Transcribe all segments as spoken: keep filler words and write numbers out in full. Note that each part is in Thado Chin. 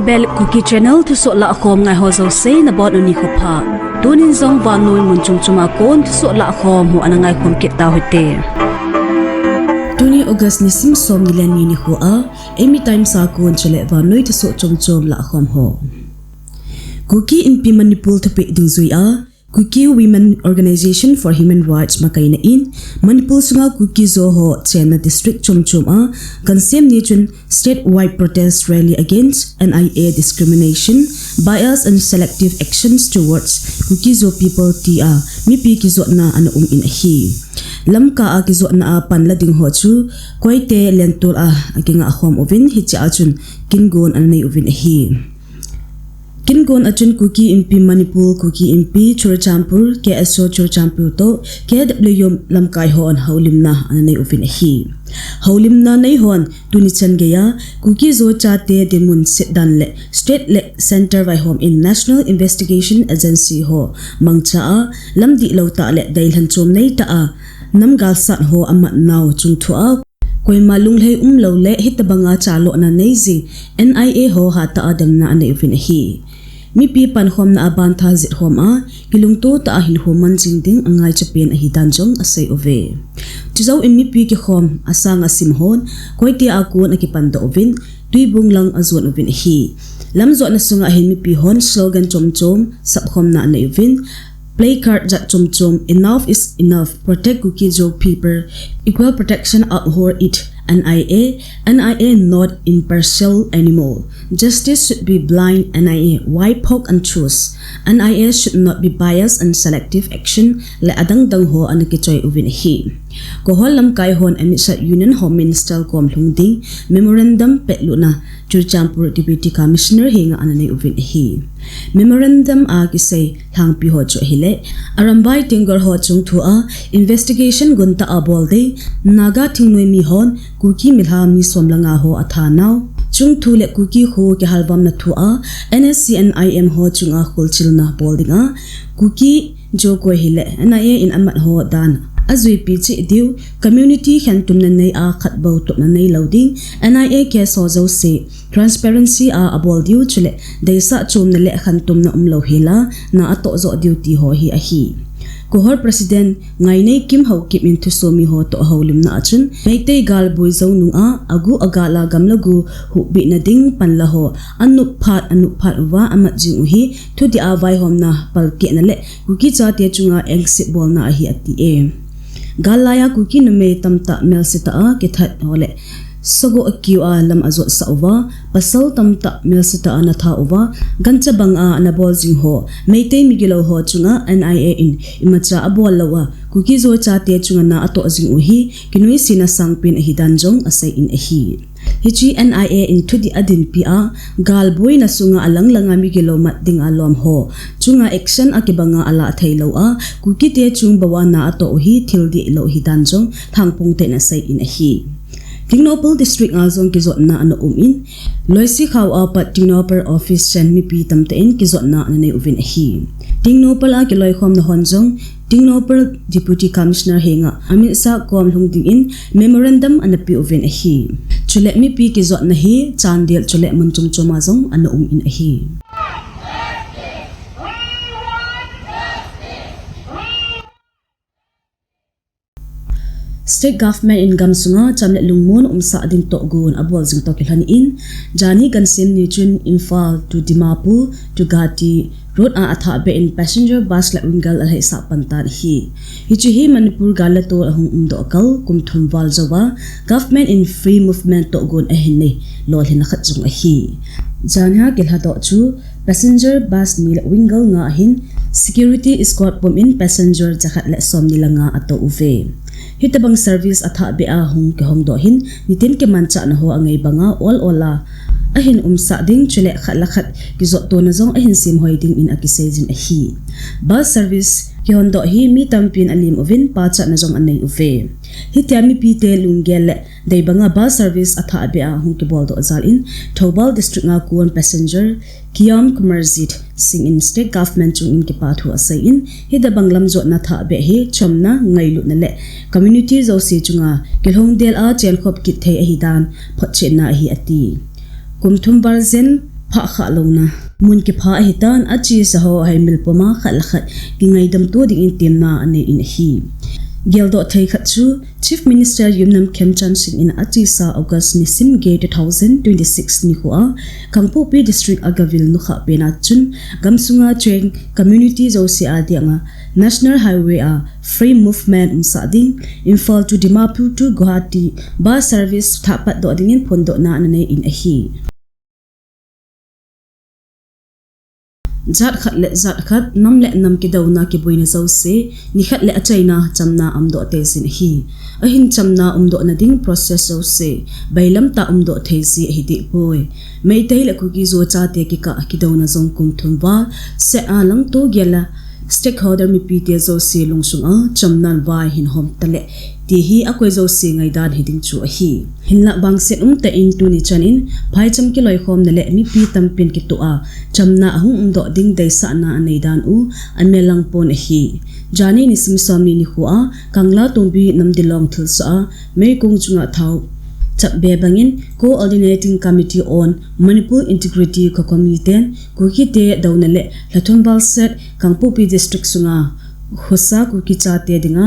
Bel Kuki Channel thusoh lahkhom ngai ho jouse nabonun nikho pha. Tunin jong vannoi mun chom chom a kon thusoh lahkhom ho ana ngaikhom kit tauhite. Tuni August nisim som ni le ni nikho a, Eimi Times a kon chule vannoi thusoh chom chom lahkhom ho. Kuki Inpi Manipur thupeh dungjuia, Kuki Women Organisation for Human Rights makaina in, Manipur sunga Kuki-Zo ho chenna district chom chom a, gansem ni chun statewide protest rally against N I A discrimination, bias and selective actions towards Kuki-Zo people tia mipi kijotna ana um in ahi. Lamka a kijotna a panla ding ho chu Koite Lentol a akinga khom uvin hichea chun kingon ana nei uvin ahi. Kingon a chun Kuki Inpi Manipur, Kuki Inpi Churachandpur, K S O Churachandpur toh K W U Lamkai hon houlimna ana nei uvin ahi. Houlimna nei hon tuni chan geiya Kuki-Zo chate dinmun setdan le state le centre vaihom in National Investigation Agency ho mangcha a lamdihlou tah le deilhen chom nei tah a namgal sat ho amat nau chungthu a koima lunglhai umlou le hitabanga chalona nei jing N I A ho hatah a demna anei uvin ahi. Mipi pankhomna a bantha jet khom a, kilungto tah a hinkho man jing ding angaicha pen ahi dan jong asei uve. Chujou in mipi kikhom asang asim hon, Koite a kon akipan doh uvin, Tuibung lang ajon uvin ahi. Lamjotna sunga hin mipi hon slogan chom chom sapkhomna anei uvin, placard jat chom chom, "Enough is enough, protect Kuki-Zo people, equal protection, uphold it, N I A, N I A not impartial anymore. Justice should be blind, N I A why poke and choose, N I A should not be biased and selective action," le adang dang ho ana kichoi uvin ahi. Kohol Lamkai hon Amit Shah Union Home Minister kom lhung ding memorandum petlutna Churachandpur Deputy Commissioner henga ana nei uvin ahi. Memorandum a kisei lhangpi ho chu ahile, Arambai Tenggol ho chungthu a investigation gun tah a bol ding, Naga thingnoi mi hon Kuki milha mi som le nga ho atha nau chungthu le Kuki kho kihalvamna thu a N S C N I M ho chunga kholchilna bol dinga Kuki-Zo koi hile N I A in amat ho dan ajuipi cheh diu, community khentumna nei a khat bou tupna neilou ding, N I A case ho jouse transparency a abol diu chule deisah chomna le khentumna umlou hela na atoh joh diu ti ho hi ahi. Kohol President Ngaineikim Haokip in thusomi ho toh houlimna a chun Meitei galboi jou nunga agu agal a gam le go huhbitna ding panla ho anop phat anop phat uva amat jing u hi thudih a vaihomna palkehna le Kuki chate chunga engset bolna ahi ati e. Gal laiya Kuki numei tamtah melsetah a kithat ho le sagoh akiu a lam ajotsah uva, pasal tamtah melsetah a ana tha uva, gancha banga ana bol jing ho, Meitei migilou ho chunga N I A in imacha abol lou a, Kuki-Zo chate chunga na atoh jing u hi kinoisena sangpen ahi dan jong asei in ahi. Hiche N I A in thudih adinpi a, galboina sunga alang langa migilou mat dinga lom ho chunga action akibanga alah theilou a, Kukite chung bou a na atoh u hi thil dihlou ahi dan jong Thangpungte in asei in ahi. Tengnoupal District a jong kijotna ana um in, Loisikhao a pat Tengnoupal Office chen mipi tamtah in kijotna ana nei uvin ahi. Tengnoupal a kiloikhomna hon jong Tengnoupal Deputy Commissioner henga Amit Shah kom lhung dingin memorandum ana pe uvin ahi. Chule mipi kijotna hi Chandel chule mun chom chom a jong ana um in ahi. State government in gamsunga cham le lungmon umsah ding tohgon abol jing toh kilhon in, janhi gansem ni chun Imphal to Dimapur to Guwahati road a athah beh in passenger bus le winger alhaisah pan tan ahi. Hiche hi Manipur gal le tol ahung umdoh kal kum thum val jouva government in free movement tohgon ahin nei lolhinna khat jong ahi. Janhi a kilhadoh chu passenger bus ni le winger nga ahin security escort pum in passenger jakhat le somni le nga atou uve. Hitabang service athah beh a hung kihongdoh hin nitin kimanchahna ho angai banga ol ol a ahin umsah ding chule khat le khat kijotona jong ahin semhoi dingin akisei jin ahi. Bus service kihondoh hi mi tampin alim uvin pachatna jong anei uve. Hitia mipite lunggel le dei banga bus service athah beh a hung kiboldoh jal in Thoubal District a kon passenger Kiyam Kamarjit Singh in state government chung in kipa thu asei in, hitabang lamjotna thah beh hi chomna, ngailutna le community jouse chunga kilhongdel a chenkhop kit thei ahi dan photchetna ahi ati. Kum thum val jen phah khah louna mun kipha ahitan, achesa ho haimil puma khat le khat kingaidam to dingin temna anei in ahi. Geldoh thei khat chu Chief Minister Yumnam Khemchand Singh in achesa August nisim get two thousand twenty-six nikho a Kangpokpi District a gavil nukhah pena chun gamsunga Cheng community jouse adinga National Highway a free movement umsah ding, Imphal to Dimapur to Guwahati bus service thahpat doh dingin phondohna ananei in ahi. Jat khat le jat khat, nam le nam kidouna kiboina jouse nikhat le achaina chamna umdoh tei jin ahi. Ahin chamna umdohna ding process jouse bailam tah umdoh thei ji ahi dehpoi. Meitei le Kuki-Zo chate kikah kidouna jong kum thum val seh a langto gel a stakeholder mipite jouse lungsunga chamnan vai hin hom taleh ti hi akoi jouse ngaidan hiding chu ahi. Hinlah bangset umtah in tuni chan in phaicham kiloikhomna le mipi tampin kitoh a chamna ahung umdoh ding deisahna aneidan u amellang pon ahi. Jani nisim somni nikho a Kanglatongbi Namdilong thilsoh a meikong chunga thao chapbe bangin Coordinating Committee on Manipur Integrity, COCOMI ten Kukite douna le lhathum valset Kangpokpi District sunga khosa Kuki chate dinga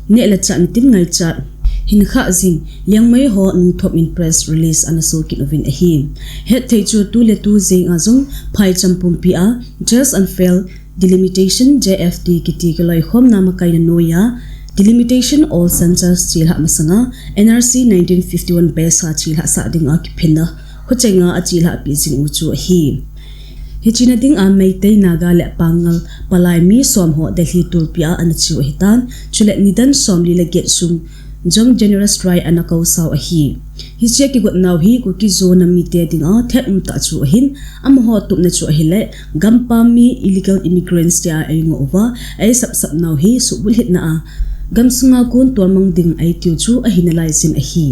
neh le chah nitin ngaichat hin khah jing Liangmai ho nungthom in press release ana sokit uvin ahi. Hetthei chu tu le tu jenga jong phaicham pumpi a Just and Fair Delimitation, J F D, kiti kiloikhomna makaina noiya Delimitation All Census chelhah masanga N R C nineteen fifty-one base a chelhah sah dinga kiphinna khochenga achelhahpi jing u chu ahi. Hichena dinga Meitei, Naga le Pangal palai mi som ho Delhi tulpi a ana cheu ahitan, chule nidan somli le get sung jong general strike ana kousau ahi. Hichea kigotnau hi Kuki-Zo nam mite dinga thet umtah chu ahin, amaho tupna chu ahile gampam mi illegal immigrants tia eingoh uva eisapsapnau hi suhbulhitna a gamsunga kon tolmang ding eitiu chu ahinalai jin ahi.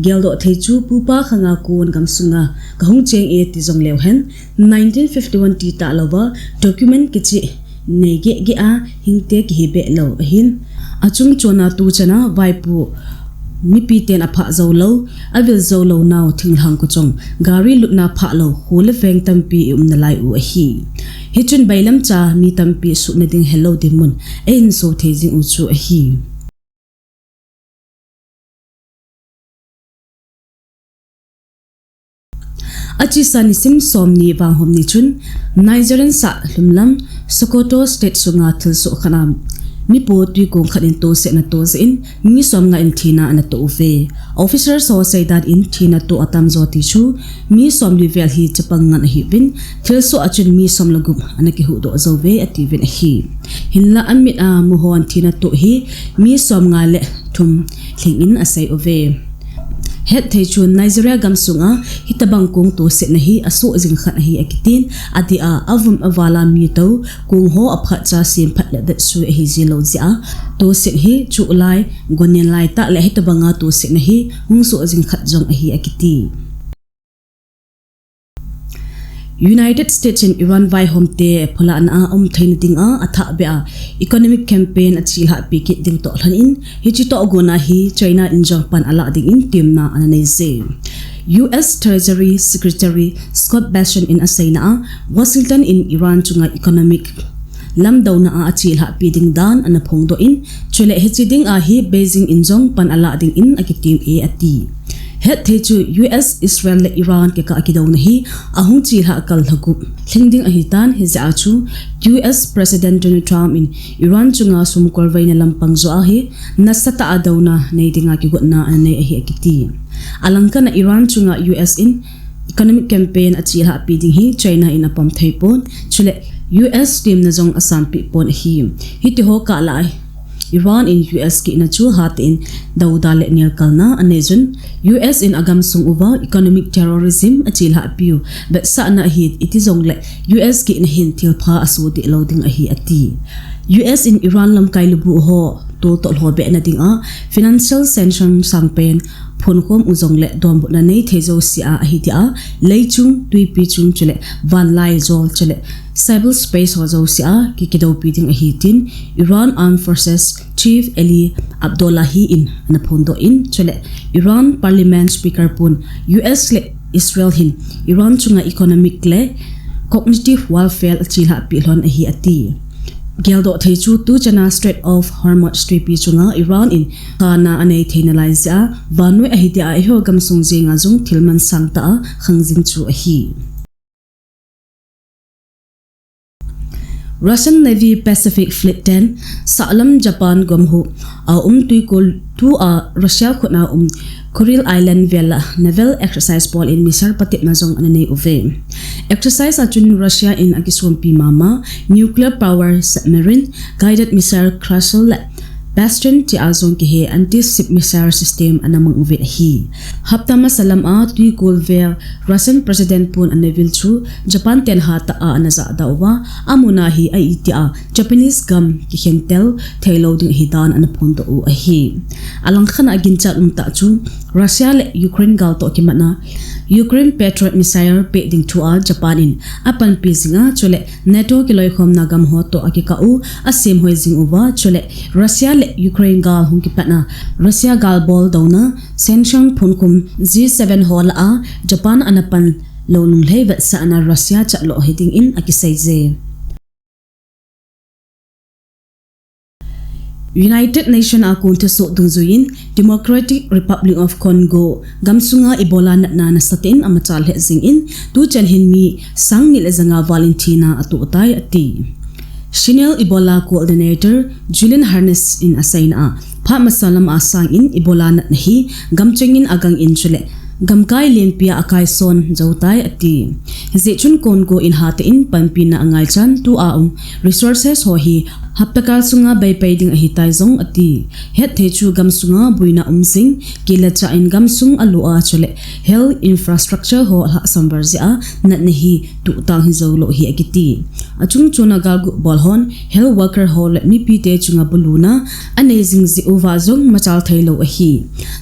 Geldoh thei chu pupa khanga kon gamsunga kahung cheng e ti jongleu hen, nineteen fifty-one ti talouva document kicheh nei gehgeh a hingte kihi behlou ahin, achungchona tuchana vaipo mipiten aphah joulou, avil joulou nau thinglhang kochong, gari lutna phahlou, kho le veng tampi iumnalai u ahi. Hichun bailamcha mi tampi suhna ding helou dinmun eihinso thei jing u chu ahi. Achesa nisim somni vanghom ni chun Nigerian sah lhumlam Sokoto State sunga thilsoh khat a mipo twikong khat in tosetna toh jeh in mi somnga in thina ana toh uve. Officers ho seidan in thina toh atamjo ti chu mi somli vel hi chapang ngen ahiuvin, thilsoh a chun mi som le gup ana kihuhdoh jouve atiuvin ahi. Hinlah amit a muhon thina toh hi mi somnga le thum lhingin asei uve. Hetthei chun Nigeria gamsunga hitobang kong tosetna hi asoh jing khat ahi akitin, adeh a avum aval a mi tou kong ho aphatcha semphat le vetsui ahi jilou jeh a toset hi chuhlai, gonenlai tah le hitobanga tosetna hi hung soh jing khat jong ahi akiti. United States in Iran vaihomte phulahna a umtheina dinga athahbeh a economic campaign achelhahpi kit ding toh lhonin, hiche tohgon a hi China in jong pan alah dingin temna ana neije. U S Treasury Secretary Scott Bessent in aseina a, Washington in Iran chunga economic lamdouna a achelhahpi ding dan ana phongdoh in, chule hiche dinga hi Beijing in jong pan alah dingin akitem e ati. Hetthei chu U S, Israel le Iran kikah kidouna hi ahung chelhah kal lha gup lhing ding ahitan, hijeh a chu U S President Donald Trump in Iran chunga sumkolveina lampang joh a hi nasatah a douna nei dinga kigotna ananei ahi akiti. Alangkhat a Iran chunga U S in economic campaign achelhahpi ding hi China in apom theipon, chule U S temna jong asanpeh pon ahi. Hitiho kah lah a Iran in U S kihna chu hatah in douda le nelkalna aneijun, U S in agamsung uva economic terrorism achelhahpiu vetsahna ahi iti jongle U S kihna hin thilpha asoh deh lou ding ahi ati. U S in Iran lamkai lubuh ho toltoh lhobehna dinga financial sanction sangpen phonkhom u jongle donbutna neithei jouse a ahidia, leichung, twipi chung chule vanlaijol chule cyberspace ho jouse a kikidoupi ding ahi tin Iran Armed Forces Chief Ali Abdollahi in ana phondoh in, chule Iran Parliament Speaker pun U S le Israel hin Iran chunga economic le cognitive warfare achelhah peh lhon ahi ati. Geldoh thei chu tuchana Strait of Hormuz tuipi chunga Iran in kana anei theina lai jeh a vannoi ahi dia eiho gamsung jenga jong thil mansang tah a khang jing chu ahi. Russian Navy Pacific Fleet ten sahlam Japan gamho a um tuikol tua Russia khut a um Kuril Island vel a naval exercise bol in missile patepna jong ana nei uve. Exercise a chun Russia in akisonpi mama nuclear power submarine, guided missile crusher le Bastion tia jong kihe anti-ship missile system ana mang uve ahi. Hapta masa lam a tuikol vel Russian President pon ana vil chu Japan ten hatah a ana jahda uva, amun a hi a itia Japanese gam kikhentel theilou ding ahi dan ana phondoh u ahi. Alangkhat a ginchat umtah chu Russia le Ukraine gal toh kimatna Ukraine Patriot missile peh ding thu a Japan in apanpi jing a, chule NATO kiloikhomna gamho toh akikah u asemhoi jing uva, chule Russia le Ukraine gal hung kipatna Russia gal boldouna sanction phunkhum G seven ho lah a Japan ana pan lou lunglhai vetsahna Russia chatlo hiding in akisei je. United Nation a kon thusoh dungjuiyin Democratic Republic of Congo gamsunga Ebola natna nasatah in amachal lheh jingin, tuchan hin mi sang ni le janga val in thina atoh tai ati. Senior Ebola Coordinator Julian Harness in aseina a, phat masa lam a sangin Ebola natna hi gamchengin agang in chule gamkai lenpi a akaison jou tai ati. Hijeh chun Congo in hatah in panpina angaichan tua um resources ho hi hapta kal sunga beipai ding ahitai jong ati. Hetthei chu gamsunga boina um jing, kila cha in gamsung alo a chule health infrastructure ho lhahsam val jeh a natna hi tuhtang hi joulou hi akiti. Achungchona galguh bol hon health worker ho le mipite chunga buluna anei jing jeh uva jong machal theilou ahi.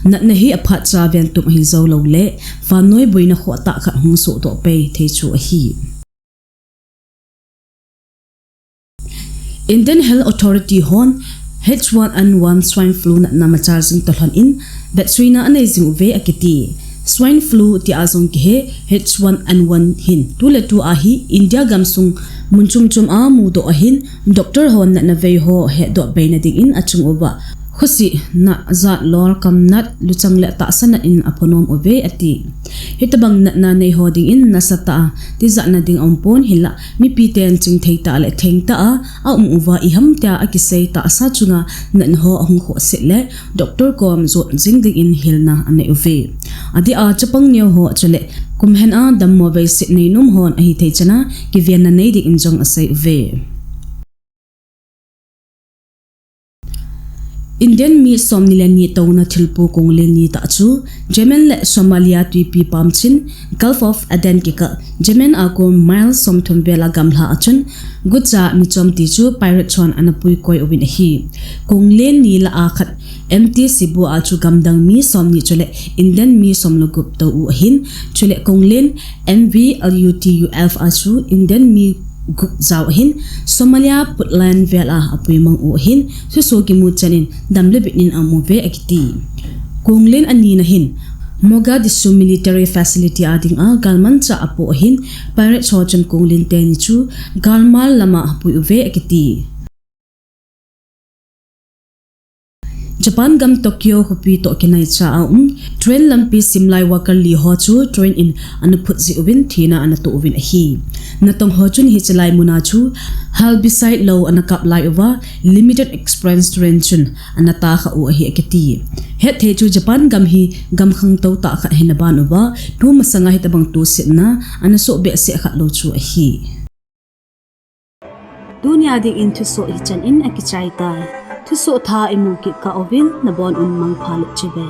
Natna hi aphatcha ventum ahi joulou le vannoi boina khohtah khat hung sohdoh pei thei chu ahi. Indian Health Authority hon H one N one swine flu natna machal jing toh lhon in vetsuina anei jing uve akiti. Swine flu tia jong kihe H one N one hin tuletu a hi India gamsung mun chomchom a mudoh ahin, doctor hon natna vei ho hetdoh beina dingin achung uva khosih nat, jat, lol, kamnat, luchang le tahsa nat in aphonom uve ati. Hitobang natna nei ho dingin nasatah a tijatna ding aumpon, hinlah mipiten chingthei tah le thengtah a aum uva iham tia akisei tahsa chunga natna ho ahung khohset le doctor kom jot jing dingin hilna anei uve. Adeh a chapang neo ho chule kumhen a dammo veiset neinom hon ahithei chana kivenna nei dingin jong asei uve. Indian mi somni le ni touna thilpo konglen ni tah chu Yemen le Somalia tuipi pamchin Gulf of Aden kikah Yemen a kom mile somthum vel a gamla a chun gucha michom ti chu pirate hon ana puikoi uvin ahi. Konglen ni lah a khat M T Cebu a chu gamdang mi somni chule Indian mi som le gup tou u ahin, chule konglen M V Lutf a chu Indian mi gup jao ahin, Somalia Puntland vel a apuimang u ahin, thusoh kimu chan in dam le bitnin aum uve akiti. Konglen anina hin Mogadishu military facility a dinga galmanchah apoh ahin, pirate ho chun konglen teni chu galmal lama apui uve akiti. Japan gam Tokyo khopi toh kinaicha a um train lampi simlai worker li ho chu train in ana phut jeh uvin thina ana toh uvin ahi. Natong ho chun hiche lai muna chu hal bisai lou ana kap lai uva, limited express train chun ana tahkhah u ahi akiti. Hetthei chu Japan gam hi gam khangtou tah khat hina ban uva, tu masanga hitobang tosetna ana soh behseh khat lou chu ahi. Tunia dingin thusoh hichan in akichai tai. Thusoh thah imu kit kah uvin nabon un mangpha le chibai.